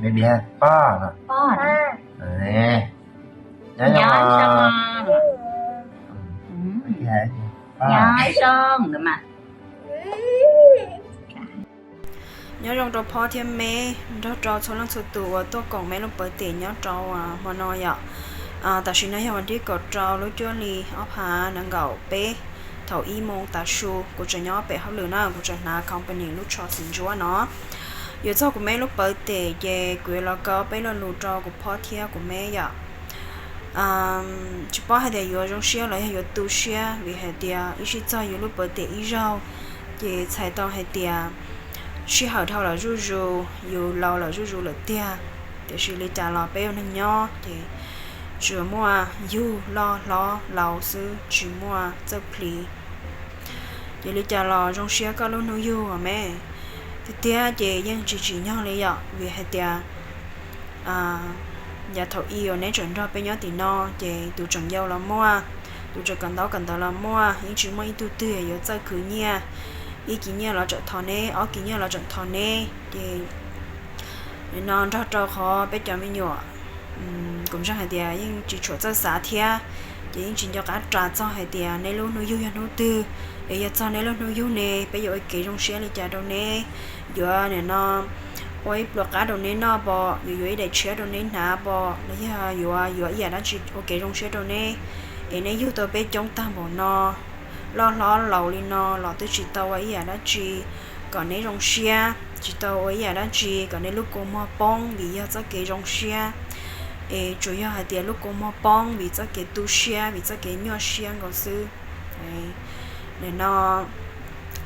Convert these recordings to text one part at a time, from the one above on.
baby has pop no. Nyob zoo, nyob zoo. Nyob zoo rau Phob thiab Meb nrog rau txhua leej txhua tus uas tuaj koom Meb lub birthday nyob rau hmo no yom. Tam sim no yog vas thib kaum rau lub cuaj hli ob phav nees nkaum peb, thaum ib moos tav su kuv tseem nyob pem hauj lwm na, kuv tseem hnav company lub tsho xim ntsuab no. Yuav txog kuv Meb lub birthday ces kuv yuav los kaw peb lo lus rau kuv Phob thiab kuv Meb yom. Tsis paub hais tias yuav zoo siab los yog yuav tu siab vim hais tias ib sij txog yus lub birthday ib zaug, Ces txhais tau hais tias sij hawm dhau lawm zuj zus, yus laus lawm zuj zus lawm tiag, tiam sis li cas los peb ua neeg nyob ces tsuas muaj yug loj hlob laus xwb, tsis muaj txawj plis. Ces li cas los zoo siab koj lub hnub yug os me. Tiag tiag ces yeej tsis tsim nyog li yom, vim hais tias yav thaum ub uas neb tseem nrog peb nyob tim no ces tus tseem yau los muaj, tus tseem kawm ntaub kawm ntawv los muaj, yeej tsis muaj ib tug twg yuav txawj khwv nyiaj. Ib kis nyiaj los tseem thov neb, ob kis nyiaj los tseem thov neb. Ces nim no nrog rau qhov peb cov me nyuam, kuv ntseeg hais tias yeej tsis tshua txawj xav thiab, ces yeej tsis nco qab ras txog hais tias neb lub hnub yug yog hnub twg, es yog txog neb lub hnub yug ne peb yuav ua kev zoo siab li cas rau neb. Yuav nim no ua ib pluas qab rau neb noj pom, yuav yuav ib daim tshiab rau neb hnav pom, los yog yuav yuav ib yam dab tsi ua kev zoo siab rau neb. Es neb yug tau peb coob tag npaum no, loj hlob laus li no los twb tsis tau ua ib yam dab tsi kom neb zoo siab, tsis tau ua ib yam dab tsi kom neb lub kua muag poob vim yog txoj kev zoo siab. Es tsuas yog hais tias lub kua muag poob vim txoj kev tu siab, vim txoj kev nyuaj siab nkaus xwb. Nim no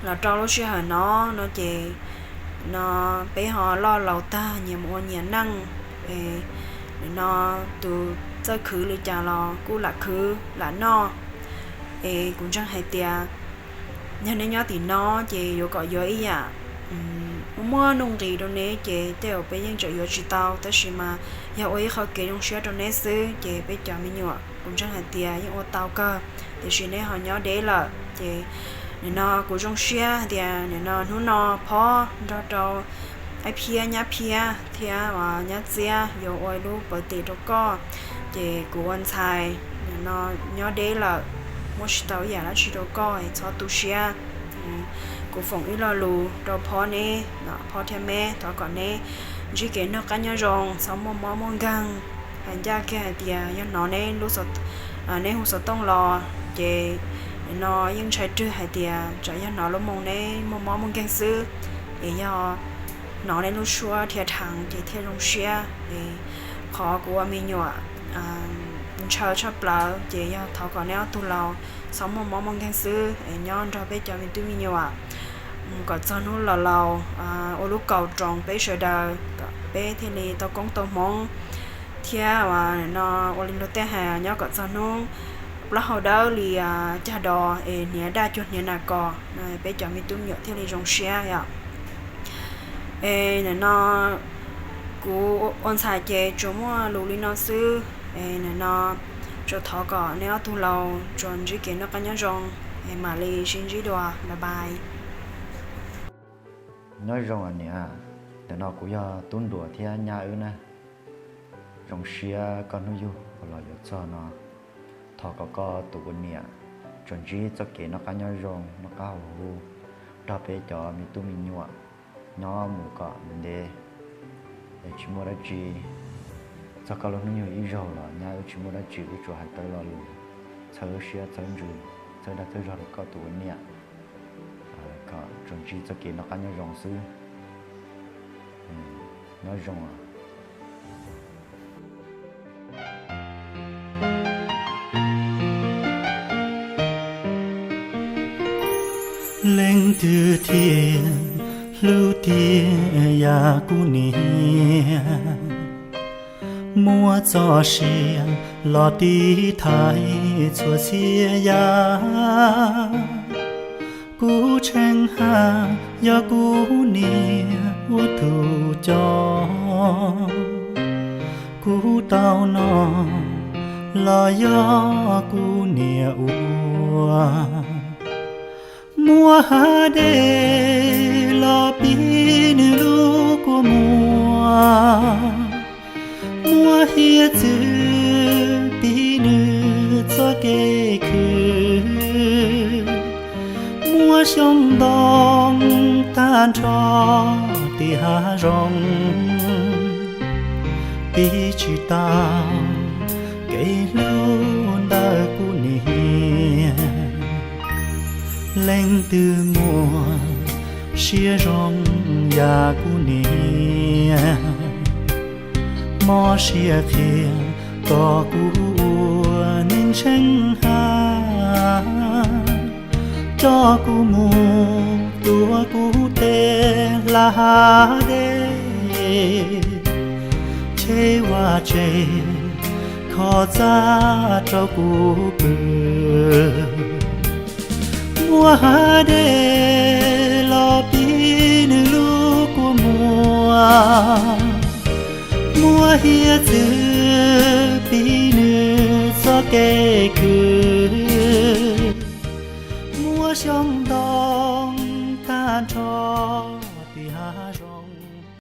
los rau lub sij hawm no, no ces no peb ho loj laus tag, nyias mus ua nyias neej. Nim no tus txawj khwv li cas los kuj lam khwv lam noj. Es kuv ntseeg hais tias yog neb nyob tim no ces yuav kom yuav ib yam muaj nuj nqis rau neb ces tej zaum peb yeej tseem yuav tsis tau, tab sis mas yog ua ib qho kev zoo siab rau neb xwb ces peb cov me nyuam kuv ntseeg hais tias yeej ua tau kawg. Tiam sis neb ho nyob deb lawm ces nim no kuv zoo siab hais tias nim no hnub no Phob nrog rau Aib Phiab, Nyab Phiab thiab Nyab Txiab yuav ua lub pawv tes rau koj. Ces kuv ua ntxhais nim no nyob deb lawm, muab tsis tau ib yam dab tsi rau koj es txhob tu siab. Kuv foom ib lo lus rau Phob neb, Phob thiab Meb, thov kom neb ntsib kev noj qab nyob zoo, txhob muaj mob muaj nkeeg. Hais ncaj kiag hais tias yog hnov neb lub, neb hu xov tooj los ces nim no yeej ntshai rwg hais tias tsam yog hnov lub moo neb muaj mob muaj nkeeg xwb, es yog hnov neb lub suab dhia dheev ces thiaj zoo siab. Es qhov kuv ua me nyuam ntshaw tshaj plaws ces yog thov kom neb ob tug laus txhob muaj mob muaj nkeeg xwb es nyob nrog peb cov me tub me nyuam kom txog hnub los laus ua lub kaus roos peb sawv daws kom peb thiaj li tau koob tau hmoov thiab ua li luag tej hais nyob kom txog hnub plaub hau dawb li cag dos es hniav daj cuag hniav nas kos, peb cov me tub me nyuam thiaj li zoo siab yom. Es nim no kuv ua ntxhais ces tsuas muaj lus li no xwb. Es nim no tsuas thov kom neb ob tug laus tsuas ntsib kev noj qab nyob zoo, es mam li sib ntsib dua, bye bye. Nyob zoo niam, ntawm no kuv yog Tub Nruas thiab nyab wb na. Zoo siab koj hnub yug los yuav txog no, thov kom koj tus ua niam tsuas ntsib txoj kev noj qab nyob zoo, noj qab haus huv, nrog peb cov me tub me nyuam nyob mus kom ntev ntev, es tsis muaj dab tsi. Txog koj lub hnub nyoog ib zaug los nyab wb tsis muaj dab tsi, wb tsuas hais tawm lo lus txhawb siab txhawb ntsws, txhawb dag txhawb zog rau koj tus ua niam, kom tsuas ntsib txoj kev noj qab nyob zoo xwb. Nyob zoo. Leej twg thiaj hlub tiag yam kuv niam, muab txoj sia los tiv thaiv txhua txhia yam. Kuv tsheej haj yog kuv niam ua tus coj, kuv tau noj los yog kuv niam ua. Muab hav dej los pib nws lub kua muag, muab hiav txwv pib nws txoj kev khwv, muab xyoob ntoo tag nrho tim hav zoov, pib tsis tau kev hlub ntawm kuv niam. Leej twg muaj siab zoo yam kuv niam, mob siab qhia kom kuv ua neeg tsheej haj, coj kuv mus Ua kuv tes hla hav dej, cheb vaj tsev kho txaj rau kuv pw. Muab hav dej los pib nws lub kua muag, muab hiav txwv pib nws txoj kev khwv. Muab xyoob